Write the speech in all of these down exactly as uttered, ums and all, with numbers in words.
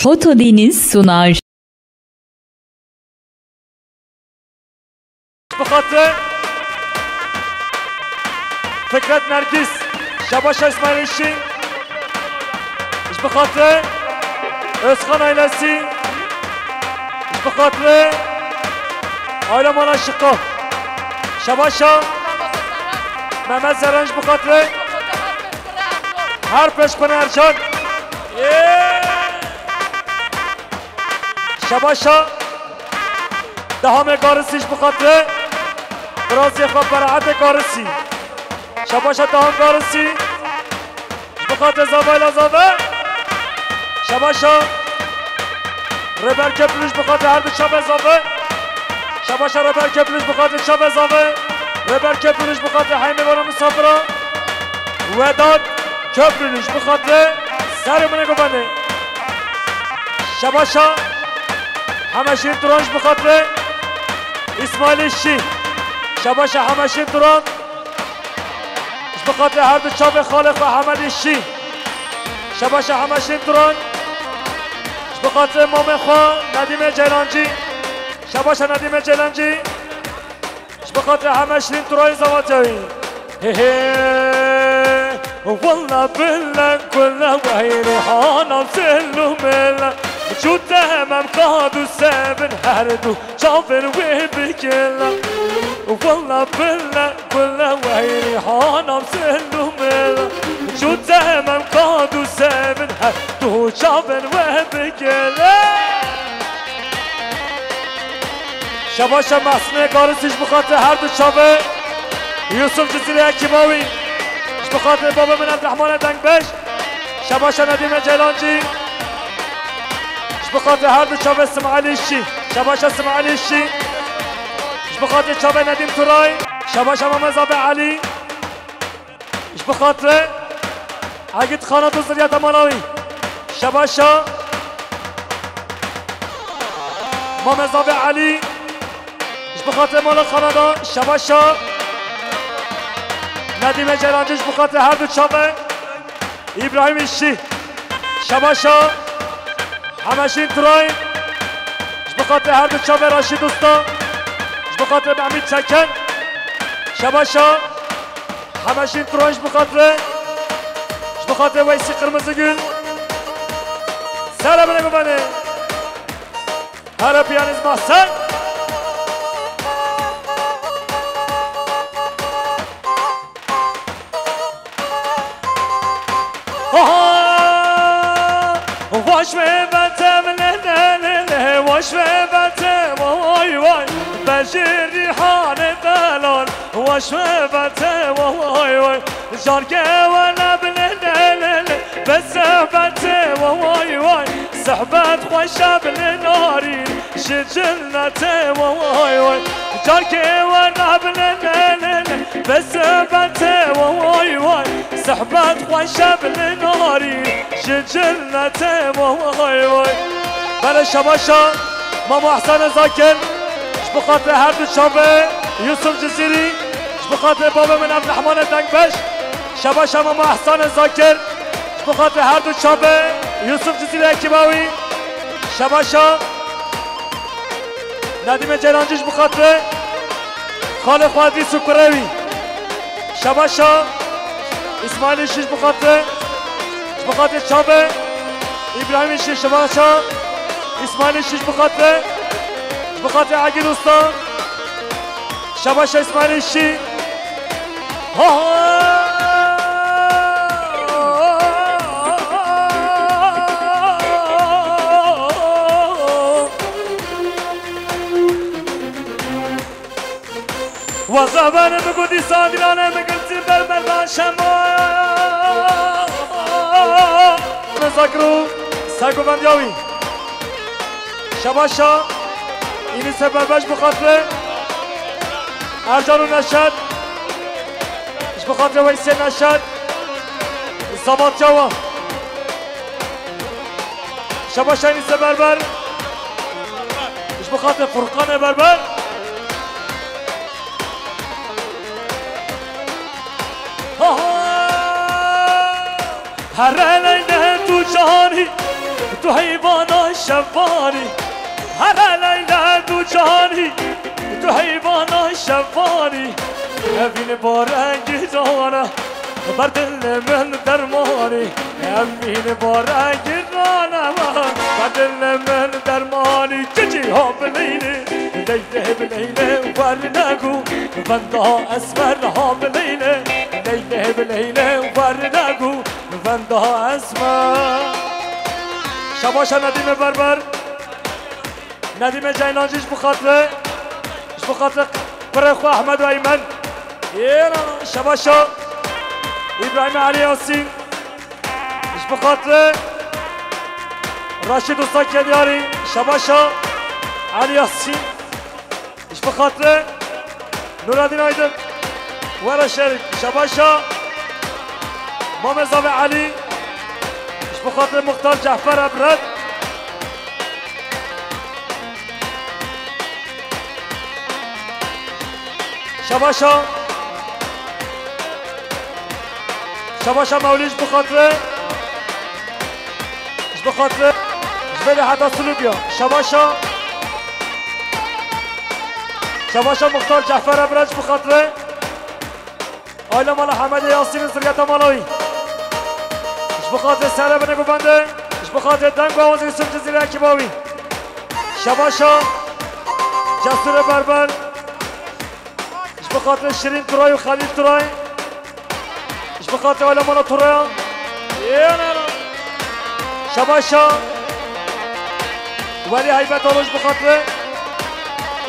Foto Deniz sunar. Ji bo xatirê Fikret Nergîs, şebaşa Îsmaîl Îşî. Ji bo xatirê Özkan ailesi. Ji bo xatirê aile mala Şiko. Şebaşa Mehmet Zeren ji bo xatirê her pêş Pınar Ercan. Şebaşa Dehamê Garisî ji bo xatirê birazê xwe Beraetê Garisî. Şebaşa Deham Garisî ji bo xatirê Zavayla Zave. Şebaşa Rêber Köprülü ji bo xatirê her du çavê Zave. Şebaşa Rêber Köprülü ji bo xatirê çavê Zave. Rêber Köprülü ji bo xatirê heymê vana misafira. Vedat Köprülü ji bo xatirê serê min e govendê. Şebaşa Hemeşîn Turan ji bo xatirê Îsmaîlê Şî. Şebaşa Hemeşîn Turan ji bo xatirê her du çavê xalê xwe Hemedê Şî. Şebaşa Hemeşîn Turan ji bo xatirê mamê xwe Nedîmê Ceylancî. Şebaşa Nedîmê Ceylancî. Ji bo xatirê heme şirîn tu rayî zevatiyayî. He he. Walla billa kulla wehî rîhana zillu mela. Çû temem qad û sevin her du çavên wê bikela. Walla billa kulla wehî rîhana zillu mela. Çû temem qad û sevin her du çavên wê bikela. Şebaşa Mehsûnê Garisî ji bo xatirê her du çavê Yusuf Cizîrê ekîba wî. Ji bo xatirê babê min Evdrehmanê Dengbej. Şebaşa Nedîmê Ceylancî. Ji bo xatirê her du çavê Simaîlî Şî. Şebaşa Simaîlî Şî. Ji bo xatirê çavê Nedîm Turay. Şebaşa Mame Zavê Elî. Ji bo xatirê Egîd Xanat û ziriyeta mala wî. Şebaşa Mame Zavê Elî. Ji bo xatirê mala Xanada. Şebaşa Nedîmê Ceylancî ji bo xatirê her du çavê Îbrahîm Îşî. Şebaşa Hemeşîn Turay. Ji bo xatirê her du çavê Raşîd Usta. Ji bo xatirê Mehmîd Çeken. Şebaşa Hemeşîn Turan ji bo xatirê, ji bo xatirê Weysî Qirmizigül. Sere bine guvenê. Here piyanîz mahsen. Aha! Weş ve bete, le, le, le, le, weş ve bete, vay, vay, bejir rîhanê delal, weş ve bete, vay, vay, carke we nebine, le, le, le, be sehbete, vay, vay, sehbet xweşe bile narîn. Ji cinnetê, way, way. Carkê we nabine, ne, ne, ne. Be sehbetê, way, way. Sehbet xweşe bile narî. Ji cinnetê, way, way. Belê şebaşa Mamo Ehsenê Zakir. Ji bo xatirê her du çavê Yusuf Cizîrî. Ji bo xatirê babê min Evdrehmanê Dengbej. Şebaşa Mamo Ehsenê Zakir. Ji bo xatirê her du çavê Yusuf Cizîrî ekîba wî. Şebaşa Nedîmê Ceylancî ji bo xatirê xalê xwe Edrîs û kurê wî. Şebaşa Îsmaîlê Şîş ji bo xatirê, ji bo xatirê çavê Îbrahîmê Şîş, şebaşa Îsmaîlê Şîş ji bo xatirê, ji bo xatirê Egîd Usta. Şebaşa Îsmaîlê Şîş. Ha, ha. Waza bane mi gudî sadirane mi giltî ber merdan şema. Mezakru sergovendiya wî. Şebaşa, Înîse Berber ji bo xatirê Ercan û Neşet, ji bo xatirê Weysê Neşet, Zavatya wa. Şebaşa Înîse Berber, ji bo xatirê Furqanê Berber. Aha! Here leyne tu canî, Heyvana şevanî, here Leyla du canî, tu heyvana şevanî, evîn bare gîrana, berdil min dermanî, evîn bare gîrana, berdil min dermanî, cicî ha bileyni, leylê bileyni, wernegu, venda esmer ha bileyni, leylê bileyni, wernegu, venda esmer. Şebaşa Nedîme Berber. Nedîme Ceylancî ji bo xatirê, ji bo xatirê pirê xwe Ehmed û Eymen. Êna şebaşa Îbrahîm Elî Yasîn. Ji bo xatirê Reşîd Usta Kedyarî. Şebaşa Elî Yasîn. Ji bo xatirê Nureddin Aydın, were şerî, şebaşa Mamê Zavê Elî, ji bo xatirê Muxtar Cehfer Ebret, şebaşa, şebaşa Mewlî ji bo xatirê, ji bo xatirê, ji vê de heta Silûbiya, şebaşa. Şebaşa Muxtar Cehfer Ebret ji bo xatirê aîla mala Hemedê Yasînî ziryeta mala wî. Ji bo xatirê serê binê govendê, ji bo xatirê deng û awazê Yusuf Cizîrê ekîba wî. Şebaşa Cesûrê Berber. Ji bo xatirê Şirîn Turay û Xelîl Turay. Ji bo xatirê aîla mala Turaya. Şebaşa Welî Heybet Alo ji bo xatirê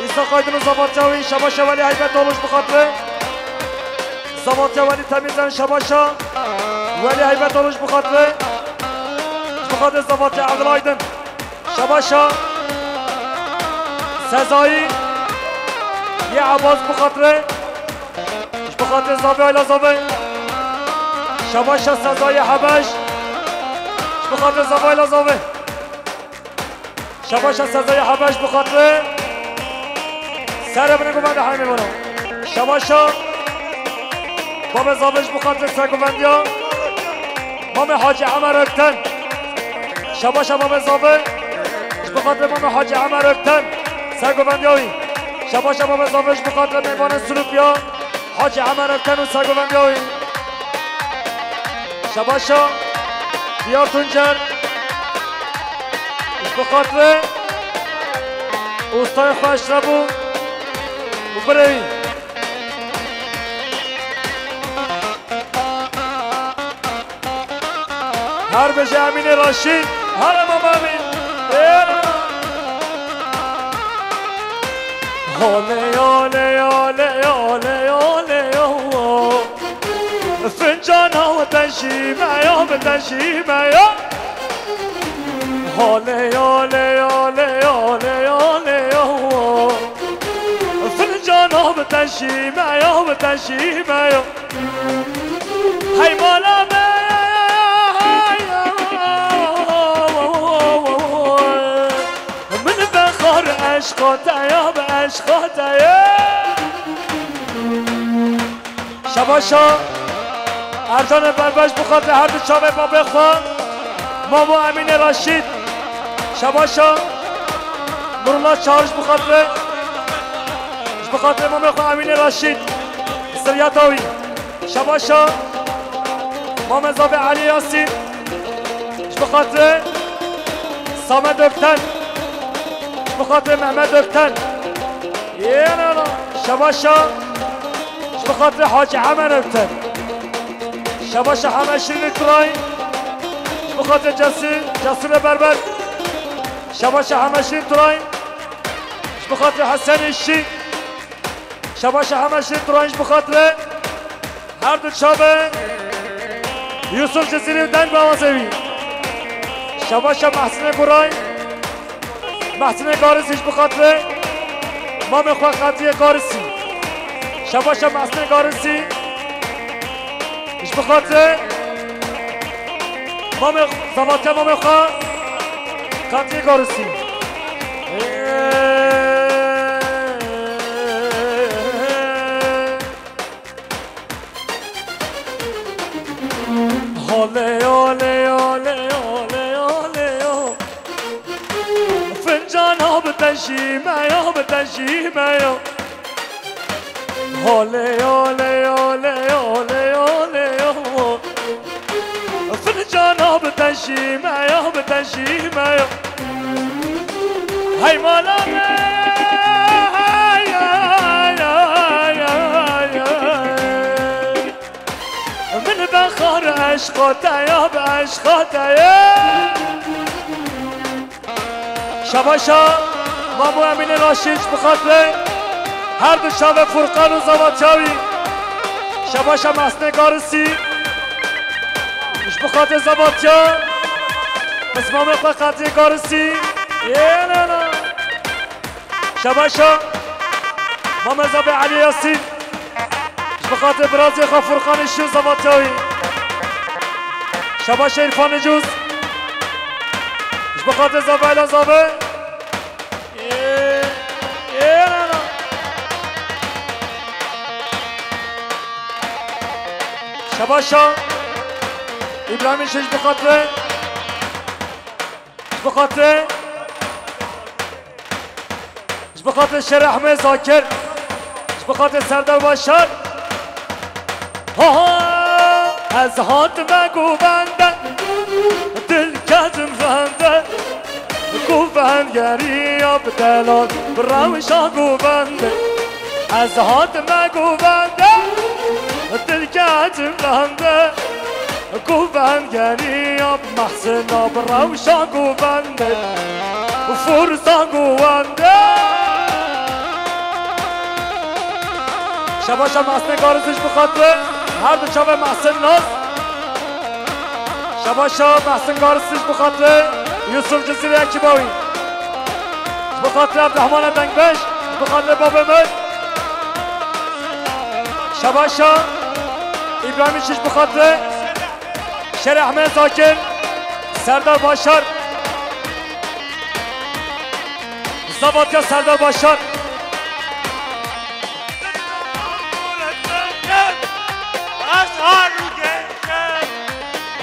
Îsa Aydin û Zavatya wî. Şebaşa Welî Heybet Alo ji bo xatirê Zavatya Welî Temîzen. Şebaşa Welî Heybet Alo ji bo xatirê, ji bo xatirê Zavatya Evdil Aydin. Şebaşa Sezayî yê Ebas bi xatirê, ji bo xatirê Zavê Ayla Zavê. Şebaşa Sezayî Hebeş, ji bo xatirê Zavê Ayla Zavê. Şebaşa Sezayî Hebeş bi xatirê serê binê govendê Heymê Bano. Şebaşa Babê Zavê ji bo xatirê sergovendiya Mamê Hacî Emer Ökten. Şebaşa Babê Zavê ji bo xatirê Mamê Hacî Emer Ökten sergovendiya wî. Şebaşa Babê Zavê ji bo xatirê mêvanê Silûpiya Hacî Emer Ökten û sergovendiya wî. Şebaşa Diyar Tuncer ji bo xatirê ustayê xwe Eşref û û birê wî. Her bêje Emînê Reşîd, here Mama Emîn. Ê! Olê, olê, olê, olê, olê, o. Fincana we te jî me ya, bi te jî me ya. Olê, olê, olê, olê, olê, o. Fincana bi te jî me ya, bi te jî me ya. Hey mala me, min vexwar eşqa te ya, bi eşqa te ya. Şebaşa Ercanê Berbeş bi xatirê her du çavê babê xwe, Mamo Emînê Reşîd. Şebaşa Nurullah Çağrı ji bo xatirê, ji bo xatirê mamê xwe Emînê Reşîd, ziryata wî. Şebaşa Mamê Zavê Elî Yasîn, ji bo xatirê Samet Ökten, ji bo xatirê Mehmet Ökten. Yêna la, şebaşa ji bo xatirê Hacî Emer Ökten. Şebaşa Heme Şirînê Turay, ji bo xatirê Cesû, Cesûrê Berber. Şebaşa Heme Şirîn Turay, ji bo xatirê Hesen Îşçî. Şebaşa Heme Şirîn Turay, ji bo xatirê her du çavê Yusuf Cizîrî û deng bi awazê wî. Şebaşa Mehsinê Guray, Mehsinê Garisî ji bo xatirê mamê xwe Xetiyê Garisî. Şebaşa Mehsinê Garisî ji bo xatirê mamê, zavatiya mamê xwe Xetiyê Garisî. Olê, olê, olê, olê, olê, o. Te jî me ya, bi te jî me ya. Holê, holê, holê, holê, holê, ho. Fincana bi te jî me ya, bi te jî me ya. Hey mala me, hey, hey, hey, hey, hey. Min bexar eşqa te ya, bi eşqa te ye. Şebaşa Mamo Emînê Raşîd ji bi xatirê her du çavê Furqan û Zavatya wî. Şebaşa Mesnê Garisî ji bi xatirê Zavatya. Pismamê xwe Qedrî Garisî. Yê nana. Şebaşa Mame Zabê Elî Yasîn. Ji bi xatirê birazê xwe Furqanê Şû Zavatya wî. Şebaşa Îrfanê Cûz. Ji bi xatirê Zava Ela Zave. Ê, ê, na, na. Şebaşa Îbrahîmê Şû ji bi xatirê. Ji bi xatirê, ji bi xatirê Şêr Ehmed Zakir, ji bi xatirê Serdar Başar. Ha ha, ez hatime govende, dil ketim vende, govendgeriya bi delal, bi rewşa govende. Ez hatime govende, dil ketim vende. Govendgeriya bi mehsina bi rewşa govende. Fursa govende. Şebaşa Mehsine Garis ji bi xatirê her du çavê Mehsin Naz. Şebaşa Mehsin Garis ji bi xatirê Yusuf Cizîrê Ekîba wî. Ji bi xatirê Ebdurehmana Dengbêj, ji bi xatirê babê min. Şebaşa Îbrahîmê Şû ji bi xatirê Şêr Ehmed Zakir, Serdar Başar. Zavatya Serdar Başar.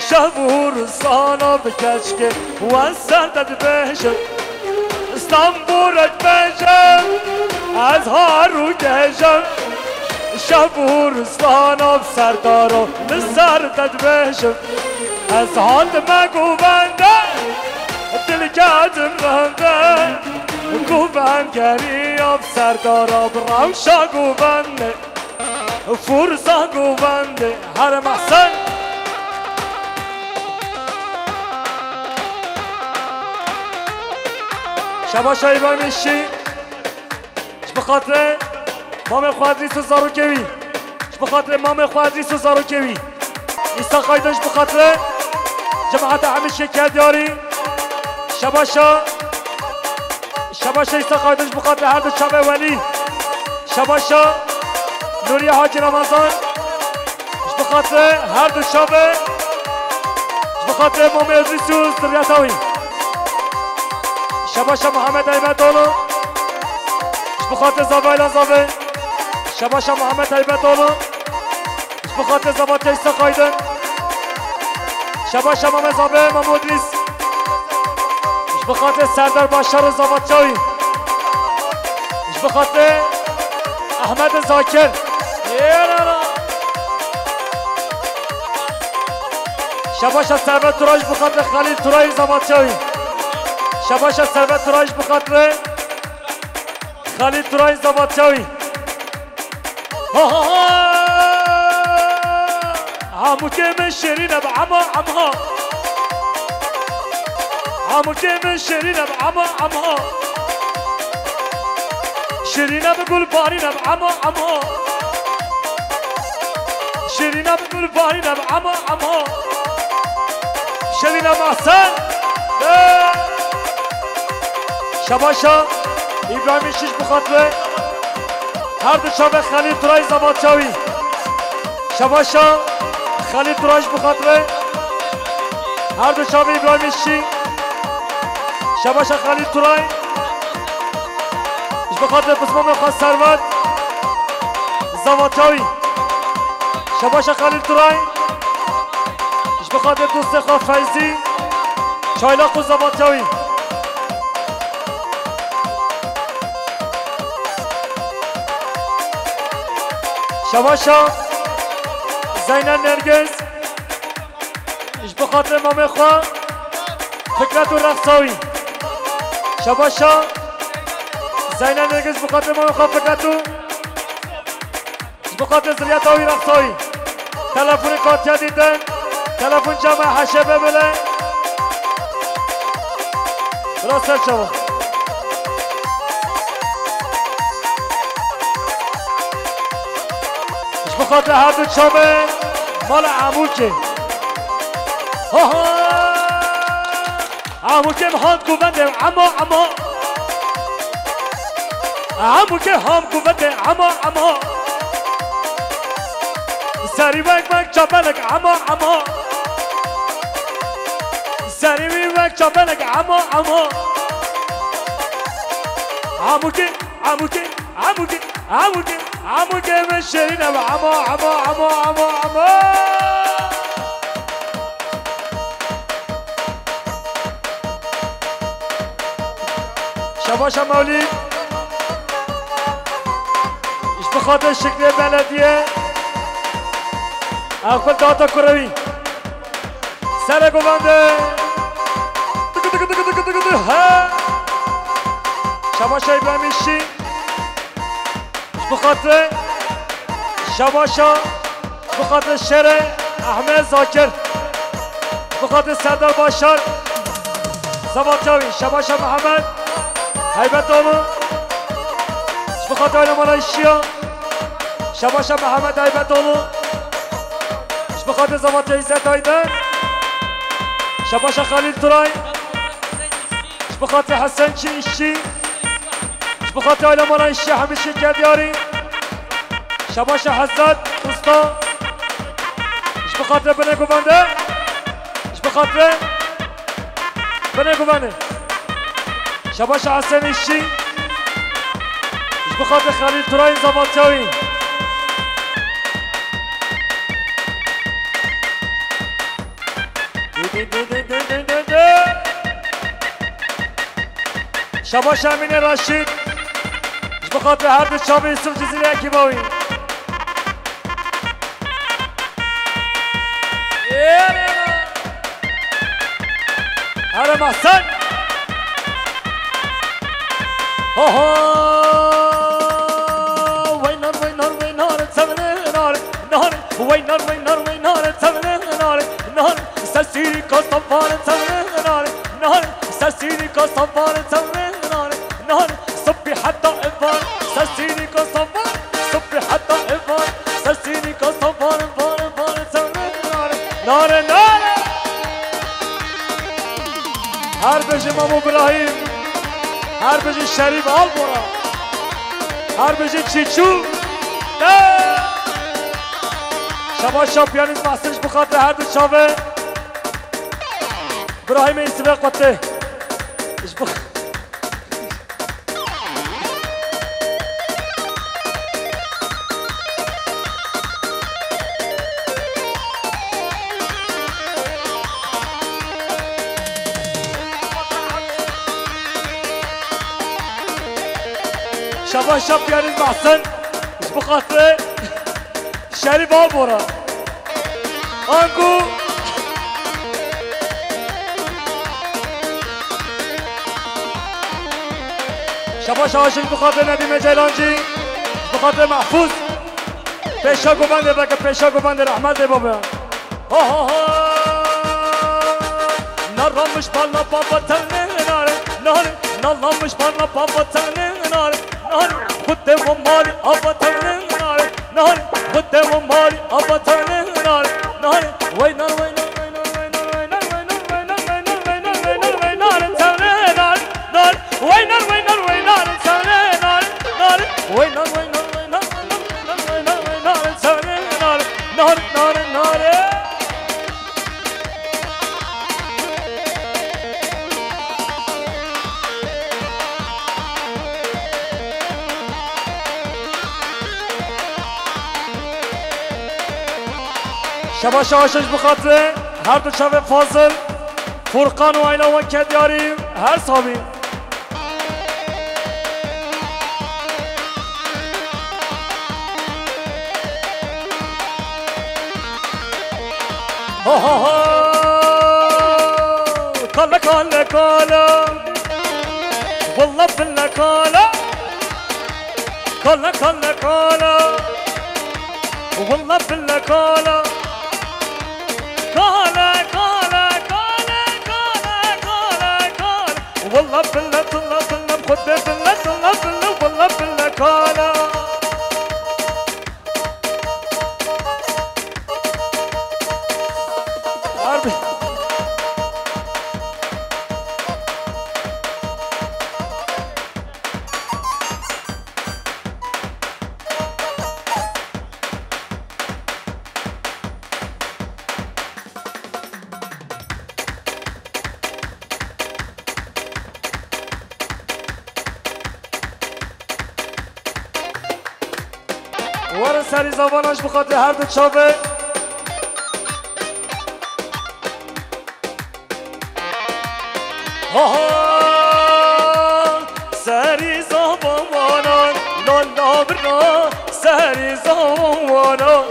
Şev û rûsana bi keçkê we ser te dibêjim. Stenbolê dibêjim, ez har û gêjim. Şev û rûsana bi Serdaro li ser te dibêjim. Ez hatime govende, dil ketim vende. Govendgeriya bi Serdara bi rewşa govende. Fursa govende. Here Mehsen. Şebaşa Îbrahîmê Şû. Ji bi xatirê mamê xwe Edrîs û zarokê wî. Ji bi xatirê mamê xwe Edrîs û zarokê wî. Îsa Aydin ji bi xatirê cemaeta Hemişê Kedyarî. Şebaşa, şebaşa Îsa Aydin ji bi xatirê her du çavê Welî. Şebaşa Nûriye Hacî Ramazan. Ji bi xatirê her du çavê, ji bi xatirê Mamê Edrîs û zirriyeta wî. Şebaşa Mihemed Eybetoğlu. Ji bi xatirê Zava Ela Zave. Şebaşa Mihemed Eybetoğlu. Ji bi xatirê Zavatya Îsa Aydin. Şebaşa Mame Zave, Mamo Edrîs. Ji bi xatirê Serdar Başar û Zavatya wî. Ji bi xatirê Ehmed Zakir. Ê, ra, ra. Şebaşa Servet Turay ji bi xatirê Xelîl Turay Zavatya wî. Şebaşa Servet Turay ji bi xatirê Xelîl Turay Zavatya wî. Ha, ha, ha. Hamûkê min şêrîn e bi ema, ema. Hamûkê min şêrîn e bi ema, ema. Şêrîn e bi gulbarîn e bi ema, ema. Şêrîn e bi gulbarîn e bi ema, ema. Şêrîn e Mehsen. Şebaşa Îbrahîmê Şû ji bi xatirê her du çavê Xelîl Turay Zavatya wî. Şebaşa Xelîl Turay ji bi xatirê her du çavê Îbrahîmê Şû. Şebaşa Xelîl Turay ji bi xatirê pismamê xwe Servet Zavatya wî. Şebaşa Xelîl Turay ji bi xatirê dostê xwe Feyzî Çaylak û Zavatya wî. Şabaşa Zeynel Nergiz, ji bo xatirê mamê xwe Fikret û rexsa wî. Şabaşa Zeynel Nergiz, ji bo xatirê mamê xwe Fikret û ji bo xatirê ziliyeta wî rexsa wî. Telefonê katiye dîtin, telefon cama heşebe bile. Bira ser çava. Ji bo xatir her du çavên mala Amûkê. Ha ha! Amûkê min hat ku bende emo, emo. Amûkê ham ku bende emo, emo. Serî wek wek çapelek emo, emo. Serî wî wek çapelek emo, emo. Amûkê, Amûkê, Amûkê, Amûkê, Amûkê min şêrîn e, emo, emo, emo, emo, emo. Şabaşa Mewlîd. Ji bo xatir şiklê belediye. Ew xwe data kurewî. Sere govende. Tıkı tıkı tıkı tıkı tıkı tıkı. He. Şabaşa İbrahim İşçi. Ji bo xatirê Şabaşa, ji bo xatirê Şerê Ehmed Zakir, ji bo xatirê Serdar Başar, Zevatya wî, Şabaşa Mihemed Heybetoğlu, ji bo xatirê Alemana Işiya, Şabaşa Mihemed Heybetoğlu, ji bo xatirê Zevatya İzzet Aydın, Şabaşa Xalil Turay, ji bo xatirê Hesen Çi Işçi, ji bo xatirê Alemana Işiya Hemîşî Kedyarî, Şabaşa Hezret Usta, ji bo xatirê binê govende, ji bo xatirê binê govende. Şabaşa Hesen Işçi, ji bo xatirê Xalil Turayî Zevatya wî. Şabaş Emînê Raşîd. Ji bo xatirê her du çavê Yusuf Cizîrî ekîba wî. Here Mehsen. Ho ho. Weynar, weynar, weynar, çevre nar, nar. Weynar, weynar, weynar, çevre nar, nar. Sesîrî ka savar çevre nar, nar. Sesîrî ka savar çevre nar, nar. Sibî heta evar, sesîrî ka savar. Sibî heta evar, sesîrî ka savar, var, var, çevre nar. Nare, nare. Her bijî Mamo Birahîm. Her bijî Şerîf Albora. Her bijî Çîçû. De. Şabaş şapiyanîz Mehsin ji bo xatirê her du çavê. Birahîmê Îsivê Qutê. Ji bo Şabaş şapiyanîz Mehsen. Ji bo xatirê Şerîf Albora. Anku. Şabaş aşık bi xatirê Nedîme Ceylancî. Bi xatirê Mehfûz. Pêşa govendê veke, pêşa govendê rehmetê babe. Ha ha ha. Naramiş parla baba tevne nare, nare. Nalamiş parla baba tevne nare, nare. Xute wo mari ava tevne nare, nare. Xute wo mari ava tevne nare, nare. Wey nare, wey nare, wey nare, wey nare, wey nare, wey nare, wey nare, wey nare, wey nare, wey nare, tevne nare, nare. Wey nare, wey nare, wey nare, tevne nare, nare. Wey nare, wey nare, wey nare, wey nare, wey nare, wey nare, tevne nare, nare, nare, nare. Şebaşa aşiş bi xatirê her du çavê Fazil, Furkan û Ayla weke diyarî her sabî. Ha ha ha. Kala kala kala. Walla billa kala. Kala kala kala. Walla billa kala. Kala kala kala kala kala kala. Walla billa billa billa xwedê billa billa billa walla billa kala. Harbi. Werin serî zavanan ji bi xatirê her du çavê. Ha ha, serî zavanan, la la birna, serî zavanan,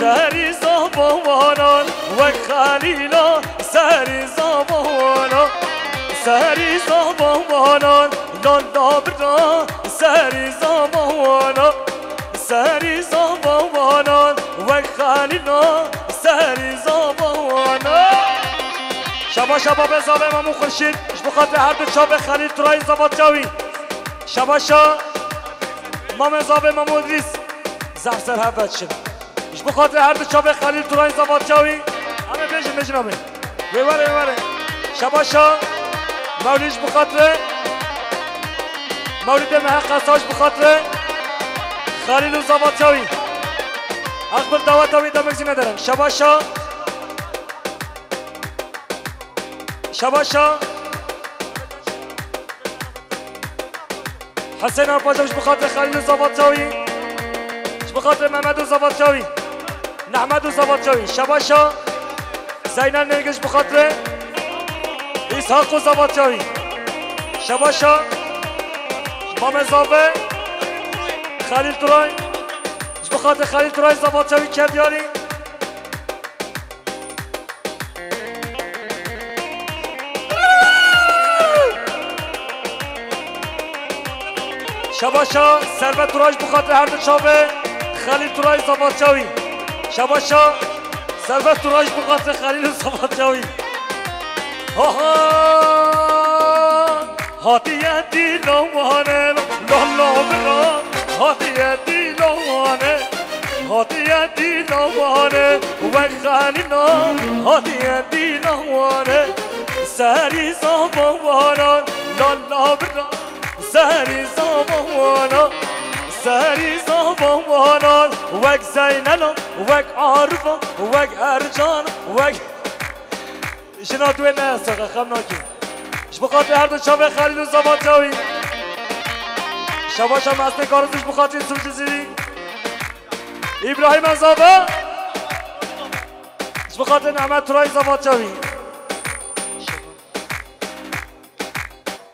serî zavanan, wek Xelîla, serî zavanan, serî zavanan, la la birna, serî zavanan, serî zavanan, wek Xelîla, serî zavanan. Şabaşa babê zavê Memo Xurşîd, ji bo xatirê her du çavê Xelîl Turayî zavatya wî. Şabaşa mamê zavê Memo Îdrîs, zaf ser hev ve diçin. Ji bo xatirê her du çavê Xelîl Turayî zavatya wî. Em ê bêjin, bêjin em ê. Wê were, wê were. Şabaşa Mewlî ji bo xatirê. Mewlîdê me heq esa ji bo xatirê Xelîl û zavatya wî. Heq bir daweta wî demek zî nederin. Şabaşa. Şabaşa. Hesên Arpajan ji bo xatirê Xelîl û zavatya wî. Ji bo xatirê Mehmed û zavatya wî. Nehmed û zavatya wî. Şabaşa. Zeynel Nêrgin ji bo xatirê Îshaq û zavatya wî. Şabaşa. Mamê Zave. Xelîl Turay. Ji bo xatirê Xelîl Turay zavatya wî kerdiyarî. Şabaşa Servet Turay ji bo xatirê her du çavê Xelîl Turay zavatya wî. Şabaşa Servet Turay ji bo xatirê Xelîl û zavatya wî. Ha ha. Hatiye dîla wane, la la bira. Hatiye dîla wane, hatiye dîla wane, wek Xelîla. Hatiye dîla wane, serî zava wana, la la bira. Serî zava wana, serî zava wana, wek Zeynela, wek Arifa, wek Ercan, wek Jina duê ne saxe, xem nakî. Ji bo xatirê her du çavê Xelîl û zavatya wî. Şabaşa Mesnê Karizî ji bo xatirê Yusuf Cizîrî. Îbrahîm Ezava. Ji bo xatirê Nehmet Turayî zavatya wî.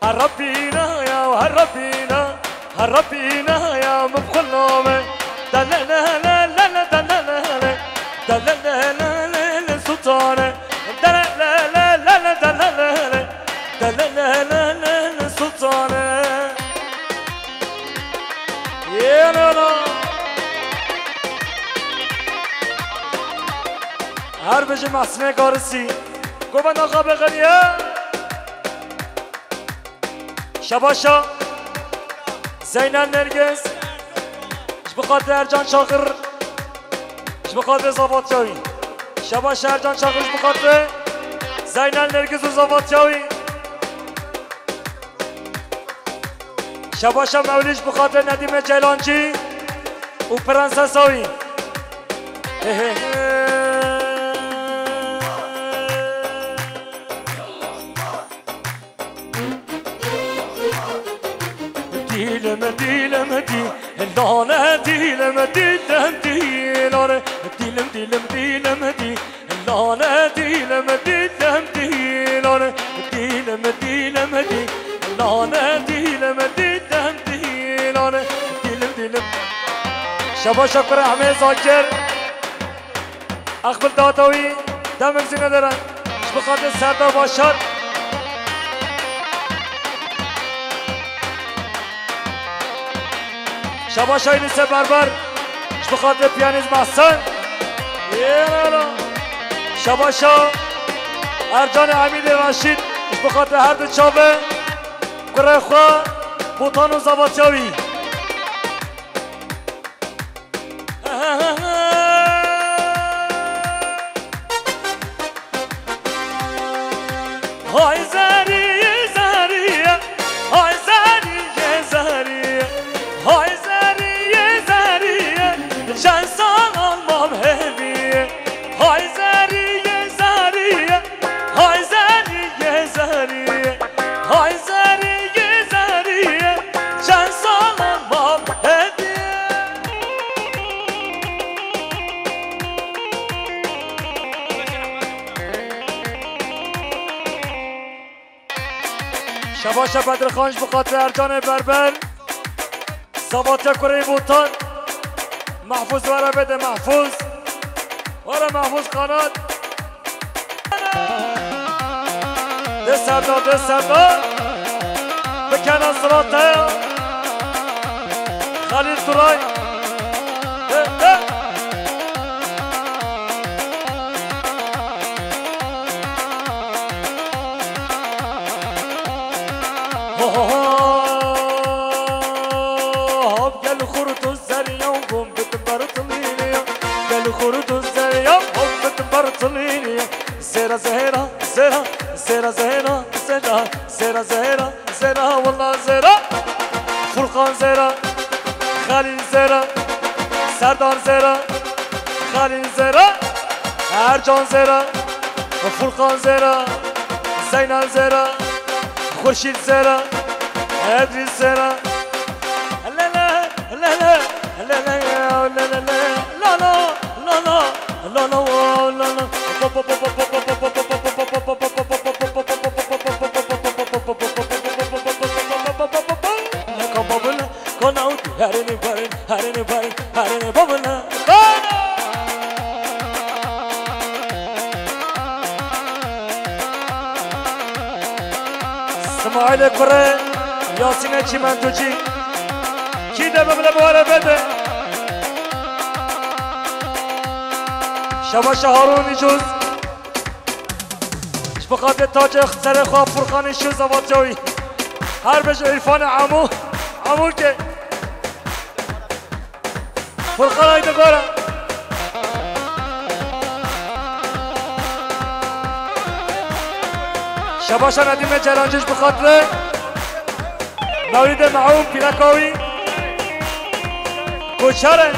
Herapîna ya, herapîna, herapîna ya min bi xwe name. Delelelelele, delelele, delelelelele, sultane. Delelelelele, delelele, delelelelele, sultane. Yê nana. Her bijî Mesnê Karisî. Govenda xwe bixeniye. Şabaşa Zeynel Nergiz. Ji bo xatirê Ercan Çakir. Ji bo xatirê zavatya wî. Şabaşa Ercan Çakir ji bo xatirê Zeynel Nergiz û zavatya wî. Şabaşa Mewlî ji bo xatirê Nedîmê Ceylancî û prensesa wî. He he he. Dîlim, dîlim, dî, lale, dîlim, dîlim, dî, lale. Dîlim, dîlim, dîlim, dî, lale, dîlim, dîlim, dî, lale. Dîlim, dîlim, dî, lale, dîlim, dîlim, dî, lale. Dîlim, dîlim. Şabaşa kura Ehmed Zakir. Aqbil Dawetawî. Demik zî nedere. Ji bo xatir Serdar Başar. Şabaşa Yunusê Berber. Ji bo xatir piyanîst Mehsen. Yêrara. Şabaşa Ercanê Emîdê Reşîd. Ji bo xatir her du çavê. Kurê xwe Botan û zavatiya wî. Hay zeriyê zeriye, hay zeriyê zeriye, hay zeriyê zeriye, çend salan mam hêviye. Hay zeriyê zeriye, hay zeriyê zeriye, hay zeriyê zeriye, çend salan mam hêviye. Şebaşe Bedirxan ji bo xatir Ercanê Berber. Zavatiya kurê Botan. Mehfûz were bide Mehfûz. Were Mehfûz Kanat. De serda, de serda. Bikene sirate. Xelîl Turay. De, de. Ho, ho, ho. Hop gel xurtu zeriya, hop bit bertilîniya. Gel xurtu zeriya, hop bit bertilîniya. Zera, zera, zera, zera, zera, zera, zera, zera. Zera, wela Zera, Furkan Zera, Xelîl Zera, Serdar Zera, Xelîl Zera, Ercan Zera, Furkan Zera, Zeynel Zera, Xurşîd Zera, Edrîs Zera. Lele, lele, lele, lele, lele, lala, lala, lala, lala. Herêne barin, herêne barin, herêne babine. Simaîlê kurê Yasînê Çîmentoçî. Kî de bibile bi were vede. Şebaşa Harûn Îcûz. Ji bo xatir tacê serê xwe Furqanê Şûz Avatyawî. Her bêje Îrfanê Emû. Emû ke. Furqan haydi gora. Şebaşa Nedîmê Celancî ji bo xatirê Mewlîdê Meûm pîreka wî. Koçer e.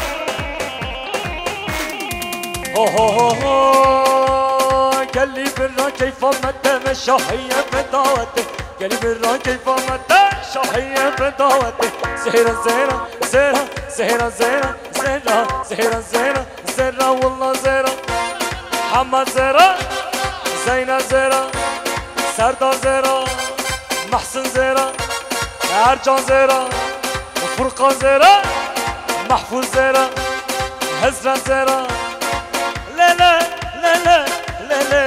Ho, ho, ho, ho. Gelî bira keyfa me teme şahiye me dawete. Gelî bira keyfa me te şahiye me dawete. Zehra, zehra, zehra, zehra, zehra, zehra, zehra, zehra, zehra, wela zehra. Hema zehra, Zeyna zehra, Serda zehra, Mehsin zehra, Ercan zehra, Furkan zehra, Mehfûz zehra, Hezra zehra. Lele, lele, lele,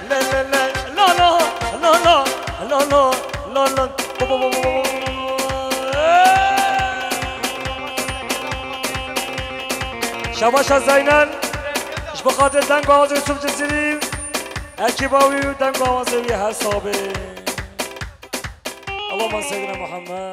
lele, le, la, la, la, la, la, la, la, la. Şebaşa Zeynel, ji bo xatir deng awazê Yusuf Cizîrî, ekîba wî û deng awazê wî her sax be. Allahümme seyyidina Muhammed.